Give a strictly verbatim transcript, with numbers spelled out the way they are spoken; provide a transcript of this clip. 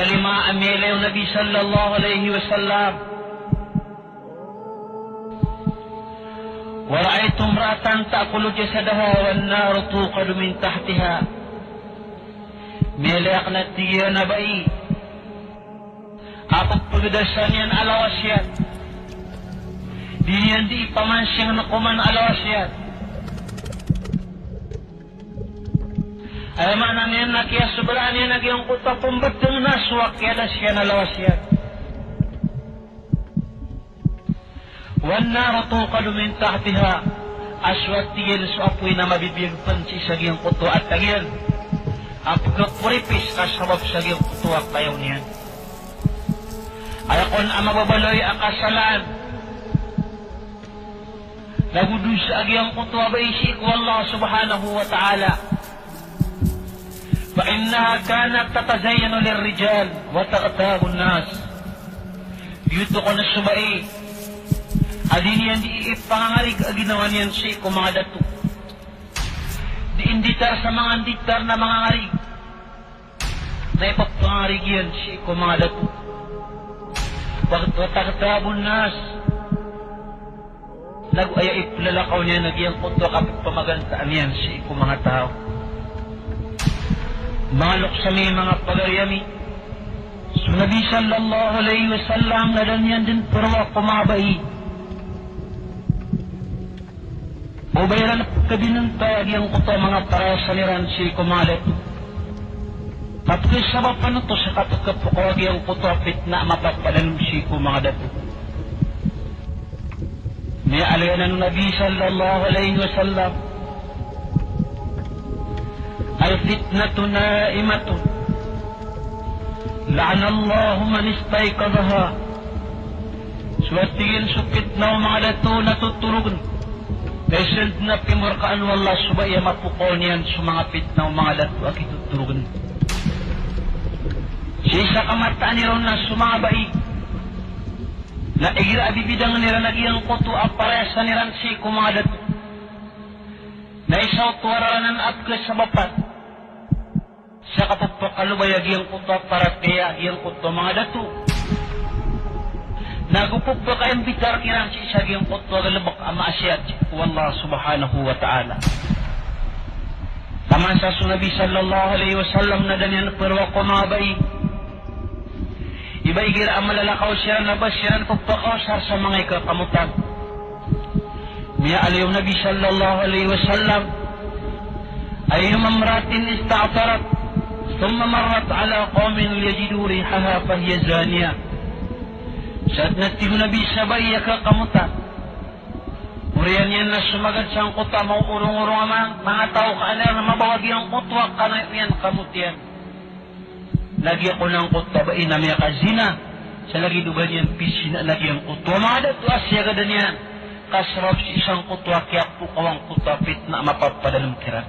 Kalima a miyailay o Nabi sallallahu alaihi wasallam, "Wa ra'aitu imra'atan ta'kulu jasadaha wan naru tuqadu min tahtiha." Miyailay akn a tig iyan a bai a pphagdasan iyan a lawas iyan. Di niyan di ipamansing na koman a lawas iyan. Aya maana niyan na kiyasobraan iyan a giyangkoto a pmbtng na so a kiyadas iyan a lawas iyan. Wan naru tuqadu min tahtiha, a so a tig iyan so apoy na mabibiyag pn sii sa giyangkoto a tag iyan a pkhakoripis ka sabap sa giyangkoto a kayaw niyan. Aya kon a mababaloy a kasalaan nago dosa a giyangkoto a bai sii ko Allah subhanahu wa ta'ala. Fa innaha kanat tatazayyanu lirrijal wa taghtabu nnas. Giyoto kon a so bai a di niyan di ipangangarig a ginawa niyan sii ko manga dato. Di inditar sa manga nditar na mangangarig na ippangangarig iyan sii ko manga dato. Wa, wa taghtabu nnas. Nago aya iplalakaw niyan a giyangkoto a kapphamagantaan iyan sii ko manga taw. Manga loks ami, manga pagari ami, so Nabi sallallahu alaihi wasallam na da niyan dn pharoa ko manga bai o ba iran pkhabinonta a giyangkoto a manga parasan iran sii ko manga dato. Ka pkhasabapan oto sa kapkhapokaw a giyangkoto a pitna a mapapadalm sii ko manga dato. Miyaaloy anan o Nabi sallallahu alaihi wasallam, "Al-fitnatu na'imatun, la'anallahu man istayqadhaha." So a tig iyan so pitna o manga dato na totorogn. Na isa dn a pimorkaan o Allah so bai a mapokaw niyan so manga pitna o manga dato a kitotorogn. Sii sa kamataan iron na so manga bai na igira a bibidangn iran a giyangkoto a parasan iran sii ko manga dato, na isa oto a rarangn a pkhasabapan sa kapphakaloba a giyangkoto a paratiyaya a giyangkoto a manga dato, nago pphakaimbitar kiran sii sa giyangkoto a galbk a maasiyat ko Allah subhanahu wa ta'ala. Taman sa so Nabi sallallahu alaihi wasallam na da niyan pharoa ko manga bai, iba igira a malalakaw siran na ba siran pphakaosar sa manga ikakamotan. Miyaaloy o Nabi sallallahu alaihi wasallam, "Ayyuma imra'atin ista'tarat, thumma marrat ala qawmin yajidu rihaha fahiya zaniyah." Sadn a tig o Nabi, sa bai a kakamotan, oriyan iyan na somagad sangkoto a maorongorong a manga, manga taw ka an iran mabaw a giyangkoto a kanayo iyan, kamot iyan, na giya kon angkoto a bai na miyakazina, sa lagid o ba niyan pizinaan a giyangkoto a manga dato a siyagadan iyan, ka sabap sii sangkoto a kiyapokaw angkoto a pitna a mapapadalm kiran.